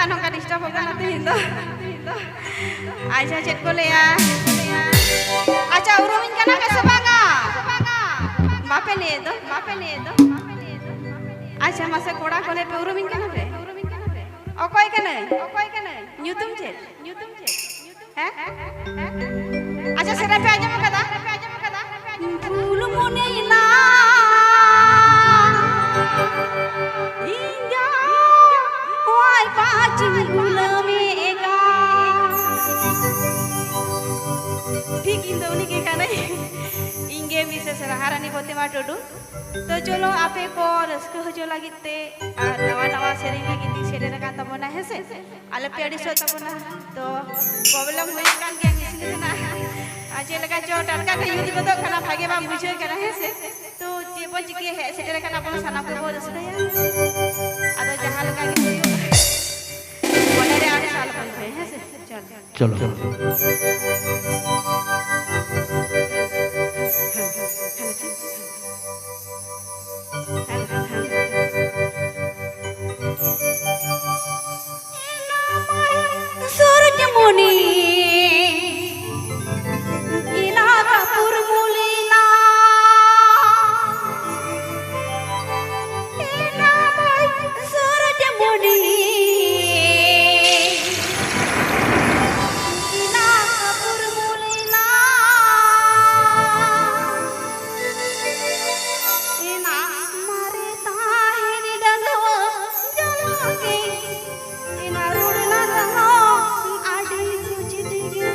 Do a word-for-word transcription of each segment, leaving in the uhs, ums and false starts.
ᱱᱚᱝᱠᱟ ᱰᱤᱥᱴᱟᱵᱚᱜ ᱠᱟᱱᱟ ᱛᱮᱦᱮᱧ ᱫᱚ᱾ ᱟᱪᱪᱷᱟ, ᱪᱮᱫ ᱠᱚ ᱞᱟᱹᱭᱟ? ᱟᱪᱪᱷᱟ, ᱩᱨᱩᱢᱤᱧ ᱠᱟᱱᱟ ᱯᱮ ᱥᱮ ᱵᱟᱝᱟ? ᱵᱟᱯᱮ ᱞᱟᱹᱭᱮᱫ ᱫᱚ, ᱵᱟᱯᱮ ᱞᱟᱹᱭᱮᱫ ᱫᱚ᱾ ᱟᱪᱪᱷᱟ, ᱢᱟᱥᱮ ᱠᱚᱲᱟ ᱠᱚ ᱞᱟᱹᱭ ᱯᱮ, ᱩᱨᱩᱢᱤᱧ ᱠᱟᱱᱟ ᱯᱮ? ᱚᱠᱚᱭ ᱠᱟᱱᱟᱹᱧ? ᱚᱠᱚᱭ ᱠᱟᱱᱟᱹᱧ? ᱧᱩᱛᱩᱢ ᱪᱮᱫ? ᱦᱮᱸ? ᱟᱪᱪᱷᱟ, ᱥᱮᱨᱮᱧ ᱯᱮ ᱟᱸᱡᱚᱢ ᱟᱠᱟᱫᱟ? ᱵᱷᱩᱞ ᱢᱚᱱᱮᱭᱮᱱᱟ ᱤᱧ ᱡᱟᱶᱟᱭ ᱯᱟᱹᱪᱤᱧ ᱜᱩᱞᱟᱹᱢᱮᱜᱼᱟ᱾ ᱴᱷᱤᱠ, ᱤᱧ ᱫᱚ ᱩᱱᱤ ᱜᱮ ᱠᱟᱹᱱᱟᱹᱧ᱾ ᱤᱧ ᱜᱮ ᱢᱤᱥᱮᱥ ᱨᱟᱦᱟᱨᱟᱱᱤ ᱯᱨᱚᱛᱤᱢᱟ ᱴᱩᱰᱩ᱾ ᱛᱚ ᱪᱚᱞᱚ, ᱟᱯᱮ ᱠᱚ ᱨᱟᱹᱥᱠᱟᱹ ᱦᱚᱪᱚ ᱞᱟᱹᱜᱤᱫ ᱛᱮ ᱟᱨ ᱱᱟᱣᱟ ᱱᱟᱣᱟ ᱥᱮᱨᱮᱧ ᱞᱟᱹᱜᱤᱫ ᱤᱧ ᱥᱮᱴᱮᱨ ᱟᱠᱟᱱ ᱛᱟᱵᱚᱱᱟ, ᱦᱮᱸ ᱥᱮ? ᱟᱞᱚᱯᱮ ᱟᱹᱲᱤᱥᱚᱜ ᱛᱟᱵᱚᱱᱟ᱾ ᱛᱚ ᱯᱨᱚᱵᱞᱮᱢ ᱦᱩᱭᱩᱜ ᱠᱟᱱ ᱜᱮᱭᱟ ᱢᱮᱥᱤᱱ ᱨᱮᱱᱟᱜ᱾ ᱟᱨ ᱪᱮᱫ ᱞᱮᱠᱟ ᱪᱚ ᱴᱟᱴᱠᱟ ᱜᱮ ᱧᱩᱛ ᱜᱚᱫᱚᱜ ᱠᱟᱱᱟ, ᱵᱷᱟᱜᱮ ᱵᱟᱝ ᱵᱩᱡᱷᱟᱹᱜ ᱠᱟᱱᱟ, ᱦᱮᱸ ᱥᱮ? ᱛᱚ ᱪᱮᱫ ᱵᱚᱱ ᱪᱤᱠᱟᱹᱭᱟ, ᱦᱮᱡ ᱥᱮᱴᱮᱨ ᱟᱠᱟᱱᱟ ᱵᱚᱱ, ᱥᱟᱱᱟᱢ ᱠᱚᱵᱚᱱ ᱨᱟᱹᱥᱠᱟᱹᱭᱟ᱾ ᱟᱫᱚ ᱡᱟᱦᱟᱸ ᱞᱮᱠᱟ ᱜᱮ ᱦᱩᱭᱩᱜ, ᱢᱚᱱᱮ ᱨᱮ ᱟᱹᱲᱤᱥ ᱟᱞᱚ ᱵᱚᱱ ᱫᱚᱦᱚᱭᱟ, ᱦᱮᱸ ᱥᱮ? ᱪᱚᱞᱚ᱾ ᱪᱚᱞᱚ᱾ ᱥᱩᱨᱡᱚᱢᱩᱱᱤ ᱤᱱᱟ ᱠᱟᱯᱩᱨ ᱢᱩᱞᱤᱱᱟ, ᱤᱱᱟ ᱥᱩᱨᱡᱚᱢᱩᱱᱤ ᱤᱱᱟ ᱠᱟᱯᱩᱨ ᱢᱩᱞᱤᱱᱟ, ᱤᱱᱟ ᱢᱟᱨᱮ ᱛᱟᱦᱮᱱ ᱰᱟᱺᱜᱩᱣᱟᱹ ᱡᱚᱞᱚ ᱜᱮ᱾ ᱤᱱᱟ ᱨᱩᱲ ᱞᱟᱸᱫᱟ ᱦᱚᱸ ᱟᱹᱰᱤ ᱠᱩᱪᱤᱛ ᱜᱮ᱾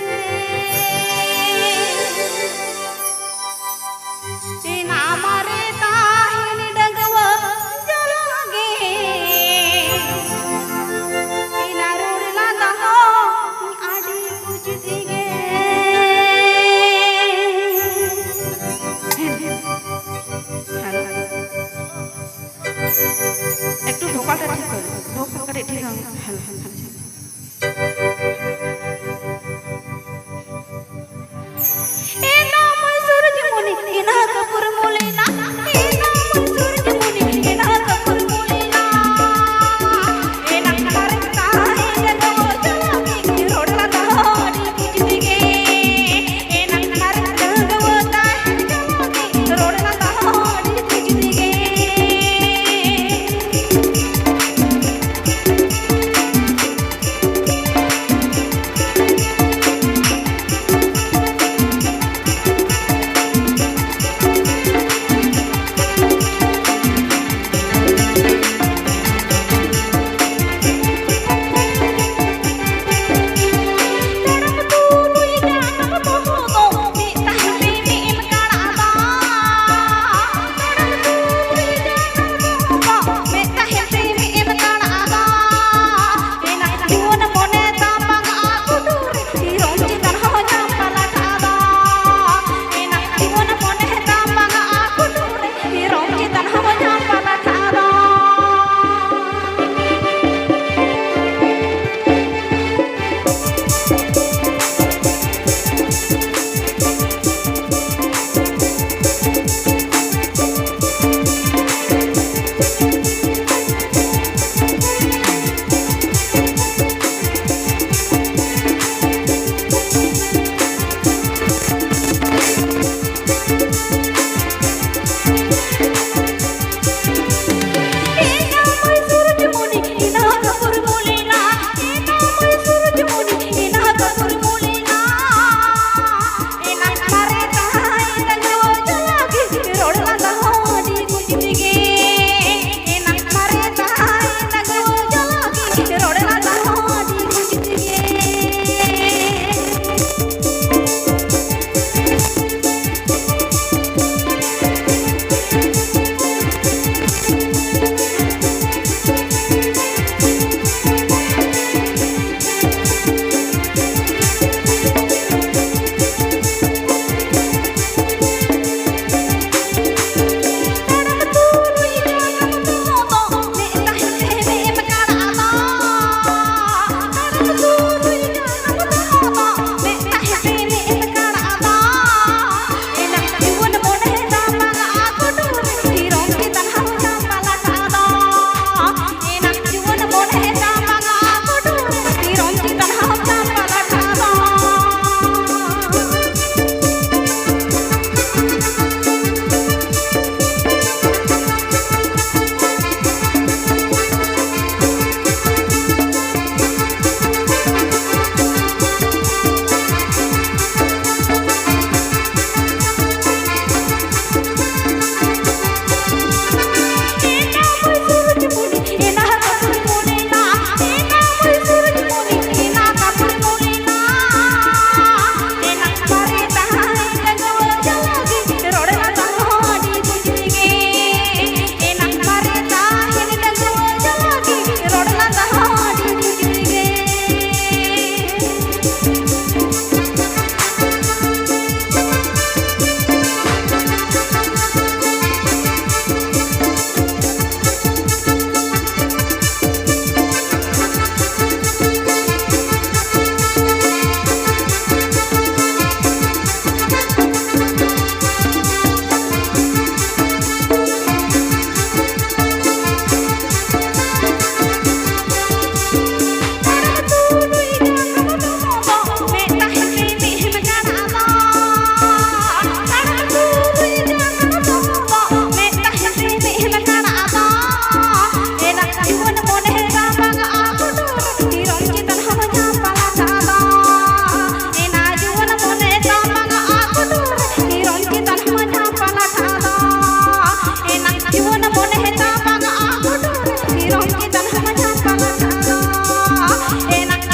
ᱤᱱᱟ ᱢᱟᱨᱮ ᱛᱟᱦᱮᱱ ᱰᱟᱺᱜᱩᱣᱟᱹ ᱡᱚᱞᱚ ᱜᱮ᱾ ᱤᱱᱟ ᱨᱩᱲ ᱞᱟᱸᱫᱟ ᱦᱚᱸ ᱟᱹᱰᱤ ᱠᱩᱪᱤᱛ ᱜᱮ᱾ ᱮᱠᱴᱩ ᱵᱷᱚᱠᱟᱞ ᱴᱟ ᱴᱷᱤᱠ ᱠᱚᱨᱚ, ᱵᱷᱚᱠᱟᱞ ᱠᱟᱹᱴᱤᱡ ᱴᱷᱤᱠ ᱦᱚᱸ, ᱦᱮᱞᱳ, ᱦᱮᱞᱳ, ᱦᱮᱞᱳ᱾ ᱮᱱᱟ ᱢᱚᱭᱥᱩᱨ ᱡᱮᱢᱚᱱᱤ, ᱮᱱᱟ ᱠᱟᱯᱩᱨ ᱢᱩᱞᱤᱱᱟ, ᱮᱱᱟ ᱢᱚᱭᱥᱩᱨ ᱡᱮᱢᱚᱱᱤ, ᱮᱱᱟ ᱠᱟᱯᱩᱨ ᱢᱩᱞᱤᱱᱟ, ᱮᱱᱟ ᱢᱟᱨᱮ ᱛᱟᱦᱮᱱ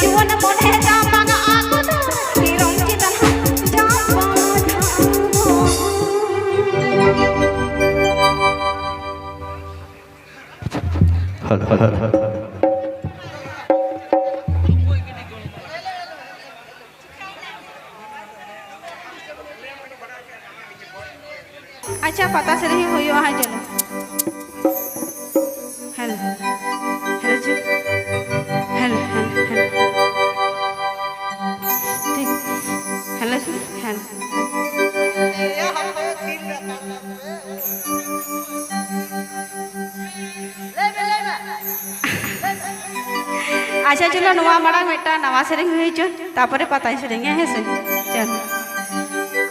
ᱡᱩᱣᱟᱹᱱ ᱢᱚᱱᱮ ᱛᱟᱢ ᱵᱟᱝᱟ ᱟᱠᱚ ᱫᱚ ᱛᱤᱨᱚᱢ ᱪᱮᱛᱟᱱ ᱡᱟᱢ ᱵᱟᱫᱷᱟ᱾ Hello, hello, hello. ᱟᱪᱪᱷᱟ, ᱯᱟᱛᱟ ᱥᱮᱨᱮᱧ ᱦᱩᱭᱩᱜᱼᱟ ᱦᱟᱸᱜ, ᱪᱚᱞᱚ᱾ ᱦᱮᱞᱳ, ᱦᱮᱞᱳ, ᱪᱮᱫ? Hello, hello, hello. ᱴᱷᱤᱠ᱾ Hello, hello. ᱟᱪᱪᱷᱟ, ᱪᱚᱞᱚ, ᱱᱚᱣᱟ ᱢᱟᱲᱟᱝ ᱢᱤᱫᱴᱟᱝ ᱱᱟᱣᱟ ᱥᱮᱨᱮᱧ ᱦᱩᱭ ᱦᱚᱪᱚ, ᱛᱟᱯᱚᱨᱮ ᱯᱟᱛᱟᱧ ᱥᱮᱨᱮᱧᱟ, ᱦᱮᱸ ᱥᱮ? ᱪᱚᱞᱚ᱾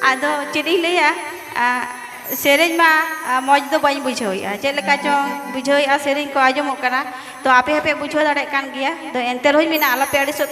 ᱟᱫᱚ ᱪᱮᱫ ᱤᱧ ᱞᱟᱹᱭᱟ, ᱟ, ᱥᱮᱨᱮᱧ ᱢᱟ, ᱟ, ᱢᱚᱡᱽ ᱫᱚ ᱵᱟᱹᱧ ᱵᱩᱡᱷᱟᱹᱣᱮᱫᱼᱟ, ᱪᱮᱫ ᱞᱮᱠᱟ ᱪᱚᱝ ᱵᱩᱡᱷᱟᱹᱣᱮᱫᱼᱟ, ᱥᱮᱨᱮᱧ ᱠᱚ ᱟᱸᱡᱚᱢᱚᱜ ᱠᱟᱱᱟ᱾ ᱛᱚ, ᱟᱯᱮ ᱦᱚᱸᱯᱮ ᱵᱩᱡᱷᱟᱹᱣ ᱫᱟᱲᱮᱭᱟᱜ ᱠᱟᱱ ᱜᱮᱭᱟ᱾ ᱛᱚ, ᱮᱱᱛᱮ ᱨᱮᱦᱚᱸᱧ ᱢᱮᱱᱟ, ᱟᱞᱚᱯᱮ ᱟᱹᱲᱤᱥᱚᱜ ᱛᱟᱵᱚᱱᱟ᱾